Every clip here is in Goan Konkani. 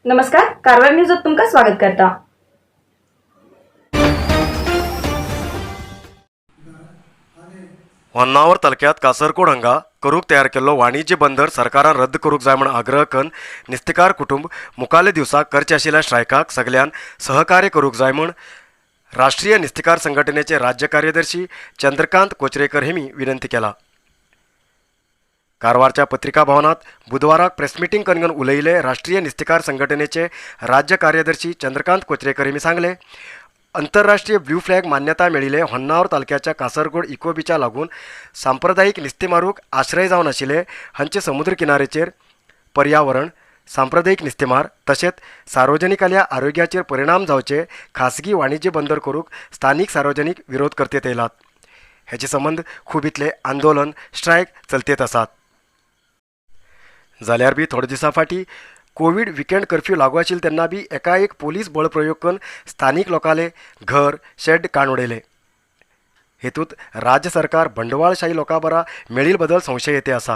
नमस्कार, कारवार न्यूजात तुमकां स्वागत करता. होन्नावर तालुक्यात कासरकोड हांगा करूंक तयार केल्लो वाणिज्य बंदर सरकारान रद्द करूंक जाय म्हूण आग्रह करून नुस्तेकार कुटुंब मुखाल्ल्या दिवसाक करचे आशिल्ल्या स्ट्रायकाक सगल्यान सहकार्य करूंक जाय म्हूण राष्ट्रीय नुस्तेकार संघटनेचे राज्य कार्यदर्शी चंद्रकांत कोचरेकर हेमी विनंती केला. कारवारच्या पत्रिका भवनात बुधवाराक प्रेस मिटींग करून उलयले राष्ट्रीय नुस्तेकार संघटनेचे राज्य कार्यदर्शी चंद्रकांत कोचरेकर हेमी सांगले, अंतरराष्ट्रीय ब्लू फ्लॅग मान्यता मेळिल्ले होन्नावर तालुक्याच्या कासरगोड इको बिचा लागून सांप्रदायीक नुस्तें मारूंक आश्रय जावन आशिल्ले हांचे समुद्र किनारेचेर पर्यावरण, सांप्रदायीक नुस्तेमार तशेंच सार्वजनिकाल्या आरोग्याचेर परिणाम जावचे खासगी वाणिज्य बंदर करूंक स्थानीक सार्वजनीक विरोध करतेत येयलात. हेचे संबंद खूब इतले आंदोलन, स्ट्रायक चलतेत आसात. जाल्यार बी थोडे दिसां फाटीं कोवीड विकेंड कर्फ्यू लागू आशिल्लो तेन्ना बी एकाएक पोलीस बळप्रयोग करून स्थानीक लोकांले घर, शेड काण उडयले. हेतूंत राज्य सरकार बंडवाळशाही लोकां बरा मेळिल्ले बदल संशय येते आसा.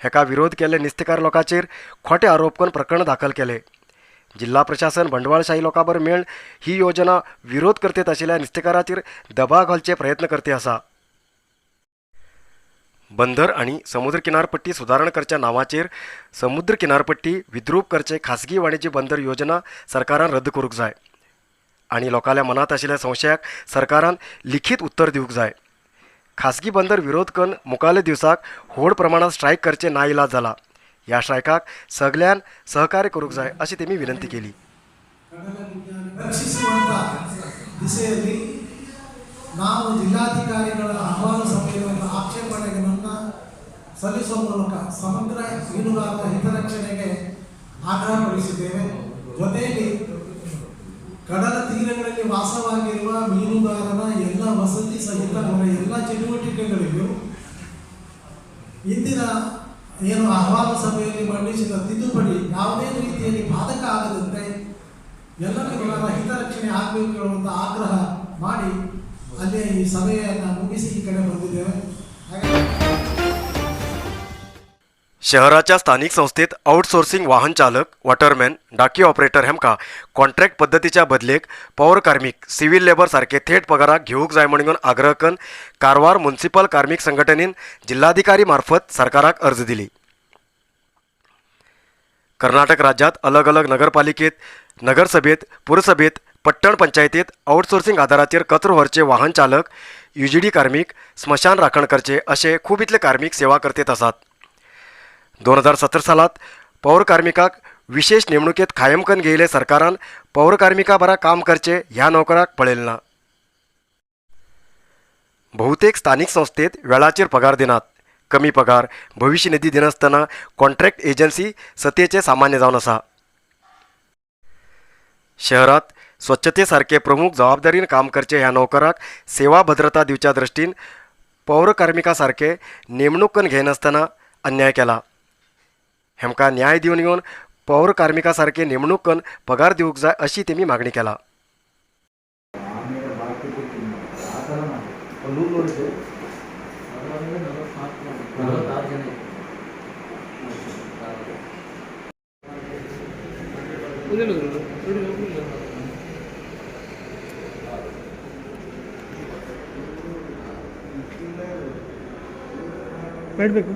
हेका विरोध केल्ले नुस्तेकार लोकांचेर खोटे आरोप करून प्रकरण दाखल केले. जिल्हा प्रशासन बंडवाळशाही लोकां बरोबर मेळून ही योजना विरोध करतेत आशिल्ल्या नुस्तेकाराचेर दबाव घालचे प्रयत्न करते आसा. बंदर आनी समुद्र किनारपट्टी सुदारणा करच्या नांवाचेर समुद्र किनारपट्टी विद्रूप करचे खासगी वाणिज्य बंदर योजना सरकारान रद्द करूंक जाय आनी लोकांल्या मनांत आशिल्ल्या संशयाक सरकारान लिखीत उत्तर दिवंक जाय. खासगी बंदर विरोध करून मुखाल्ल्या दिवसाक व्हड प्रमाणात स्ट्रायक करचे नाइलाज जाला. ह्या स्ट्रायकाक सगल्यान सहकार्य करूंक जाय अशी तेमी विनंती केली. ರಕ್ಷಿಸುವಂತ ದಿಸೆಯಲ್ಲಿ ನಾವು ಜಿಲ್ಲಾಧಿಕಾರಿಗಳ ಅಹವಾಲು ಸಭೆಯಲ್ಲಿ ಆಕ್ಷೇಪಣೆಗಳನ್ನು ಸಲ್ಲಿಸುವ ಮೂಲಕ ಸಮಗ್ರ ಮೀನುಗಾರರ ಹಿತರಕ್ಷಣೆಗೆ ಆಗ್ರಹಪಡಿಸಿದ್ದೇವೆ. ಜೊತೆಯಲ್ಲಿ ಕಡಲ ತೀರಗಳಲ್ಲಿ ವಾಸವಾಗಿರುವ ಮೀನುಗಾರರ ಎಲ್ಲ ವಸತಿ ಸಹಿತ ಅವರ ಎಲ್ಲ ಚಟುವಟಿಕೆಗಳಿಗೂ ಇಂದಿನ ಏನು ಅಹವಾಲು ಸಭೆಯಲ್ಲಿ ಮಂಡಿಸಿದ ತಿದ್ದುಪಡಿ ಯಾವುದೇ ರೀತಿಯಲ್ಲಿ ಬಾಧಕ ಆಗದಂತೆ ಎಲ್ಲ ಮೀನುಗಾರರ ಹಿತರಕ್ಷಣೆ ಆಗಬೇಕು ಅನ್ನುವಂಥ ಆಗ್ರಹ ಮಾಡಿ ಅಲ್ಲಿ ಈ ಸಭೆಯನ್ನು ಮುಗಿಸಿ ಈ ಕಡೆ ಬಂದಿದ್ದೇವೆ. ಹಾಗೆ शहराच्या स्थानिक संस्थेत आउटसोर्सिंग वाहन चालक, वॉटरमॅन, डाकी ऑपरेटर हेमकां कॉन्ट्रॅक्ट पद्दतीच्या बदलेक पौर कार्मिक, सिव्हील लेबर सारके थेट पगाराक घेवंक जाय म्हणून आग्रह करून कारवार म्युनिसिपल कार्मिक संघटनेन जिल्हाधिकारी मार्फत सरकाराक अर्ज दिली. कर्नाटक राज्यात अलग अलग नगरपालिकेत, नगरसभेत, पुरसभेत, पट्टण पंचायतीत आउटसोर्सिंग आधाराचेर कचरो व्हरचे वाहन चालक, यूजीडी कार्मिक, स्मशान राखण करचे असे खूब इतले कार्मिक सेवा करतेत आसात. 2017 सालात पौर कार्मिकाक विशेष नेमणुकेत कायम करून घेयले सरकारान पौर कार्मिका बरा काम करचे ह्या नोकराक पळयलें ना. बहुतेक स्थानिक संस्थेत वेळाचेर पगार दिनात. कमी पगार, भविश्य निधी दिनासतना कॉन्ट्रॅक्ट एजन्सी सतेचे सामान्य जावन आसा. शहरात स्वच्छते सारखे प्रमुख जबाबदारीन काम करचे ह्या नोकराक सेवा भद्रता दिवच्या दृश्टीन पौर कार्मिका सारखे नेमणूक करून घेयनासतना अन्याय केला. हेमकां न्याय दिवन घेवन पौर कार्मिका सारखे नेमणूक करून पगार दिवंक जाय अशी तेमी मागणी केला. ಆಮೇಲೆ ಬಾಕಿ ಆ ಥರ ಮಾಡಿ ಒಂದು ನೂರು ನೋಡಿದ್ದೆ. 44, 46 ಜನ ಇದ್ರು. ಬೇಡಬೇಕು.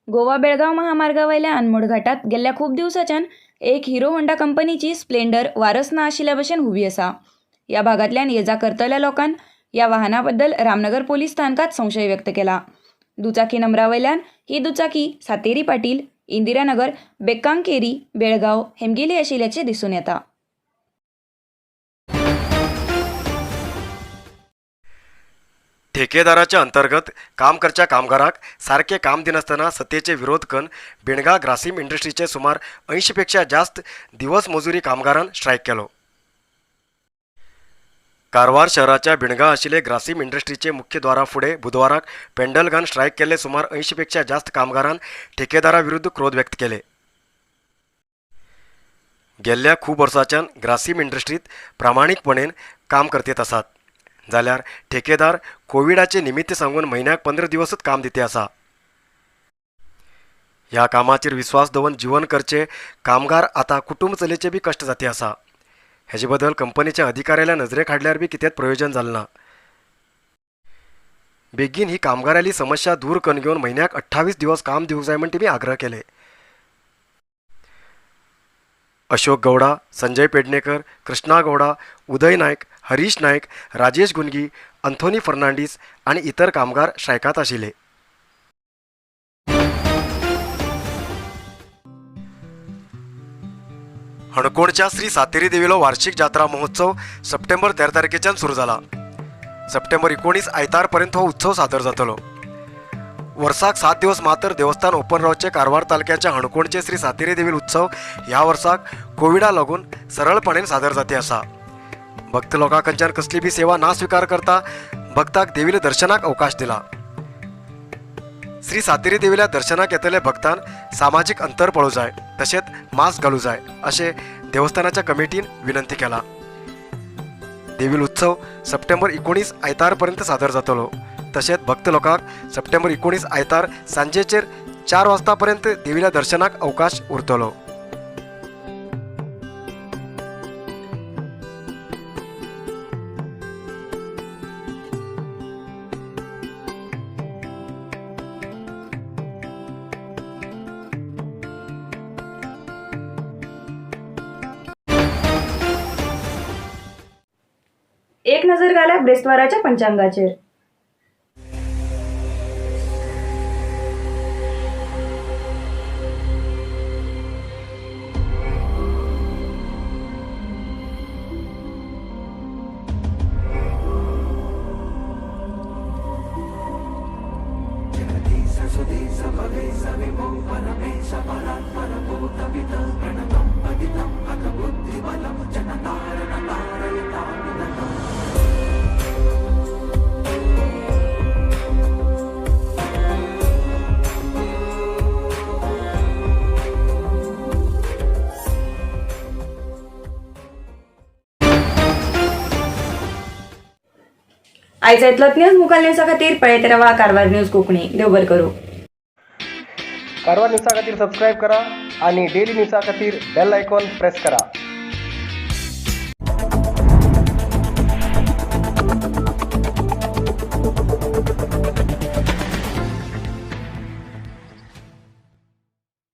गोवा बेळगाव महामार्गावयल्या अनमोड घाटात गेल्ल्या खूब दिवसाच्यान एक हिरो होंडा कंपनीची स्प्लेंडर वारस ना आशिल्ल्या भशेन उबी आसा. ह्या भागांतल्यान ये जा करतल्या लोकान ह्या वाहना बद्दल रामनगर पोलीस स्थानकात संशय व्यक्त केला. दुचाकी नंबरावयल्यान ही दुचाकी सातेरी पाटील, इंदिरानगर, बेक्कांकेरी, बेळगाव हेमगेली आशिल्ल्याचें दिसून येता. ठेकेदाराच्या अंतर्गत काम करच्या कामगाराक सारकें काम दिनासतना सत्तेचे विरोध करून बेणगा ग्रासीम इंडस्ट्रीचे सुमार 80 पेक्षा जास्त दिवस मजुरी कामगारान स्ट्रायक केलो. कारवार शहराच्या बिणगा आशिल्ले ग्रासीम इंडस्ट्रीचे मुख्य द्वारा फुडें बुधवाराक पेंडल घालून स्ट्रायक केल्ले सुमार 80 पेक्षा जास्त कामगारान ठेकेदारा विरुद्ध क्रोध व्यक्त केले. गेल्ल्या खूब वर्सांच्यान ग्रासीम इंडस्ट्रीत प्रामाणीकपणेन काम करतेत आसात, जाल्यार ठेकेदार कोविडाचे निमित्त सांगून म्हयन्याक 15 दिवसच काम दिते आसा. ह्या कामाचेर विस्वास दवरून जीवन करचे कामगार आतां कुटुंब चलेचे बी कश्ट जाते आसा. हेजे बदल कंपनीच्या अधिकाऱ्याल्या नजरेक हाडल्यार बी कितेंच प्रयोजन जालें ना. बेगीन ही कामगाराली समस्या दूर करून घेवन म्हयन्याक 28 दिवस काम दिवंक जाय म्हण तेमी आग्रह केले. अशोक गौडा, संजय पेडणेकर, कृष्णा गौडा, उदय नायक, हरीश नायक, राजेश गुंगी, अंथोनी फर्नांडीस आनी इतर कामगार स्ट्रायकांत आशिल्ले. हणकोणच्या श्री सातेरी देवीलो वार्षिक जात्रा महोत्सव सप्टेंबर 13 तारखेच्यान सुरू जाला. सप्टेंबर 19 आयतारपर्यंत हो उत्सव सादर जातलो. वर्साक 7 दिवस मात्र देवस्थान ओपन रावचे कारवार तालुक्याच्या हणकोणचे श्री सातेरी देवी उत्सव ह्या वर्साक कोविडा लागून सरळपणान सादर जाते आसा. भक्त लोकां कडच्यान कसली बी सेवा ना स्विकार करता भक्ताक देवीले दर्शनाक अवकाश दिला. श्री सातेरी देवील्या दर्शनाक येतले भक्तान सामाजीक अंतर पळोवं जाय, तशेंच मास्क घालूं जाय अशें देवस्थानाच्या कमिटीन विनंती केला. देवील उत्सव सप्टेंबर 19 आयतारपर्यंत सादर जातलो. तशेंच भक्त लोकांक सप्टेंबर 19 आयतार सांजेचेर 4 वाजतापर्यंत देवील्या दर्शनाक अवकाश उरतलो. एक नजर घाला ब्रेस्ताराच्या पंचांगाचेर. आयचा इतलोच न्यूज. मुखाल न्यूजा खातीर पळयत रावा कारवार न्यूज कोंकणी. देव बरें करूं. कारवार न्यूजा खातीर सबस्क्रायब करा आणि डेली न्यूजा खातीर बेल आयकॉन प्रेस करा.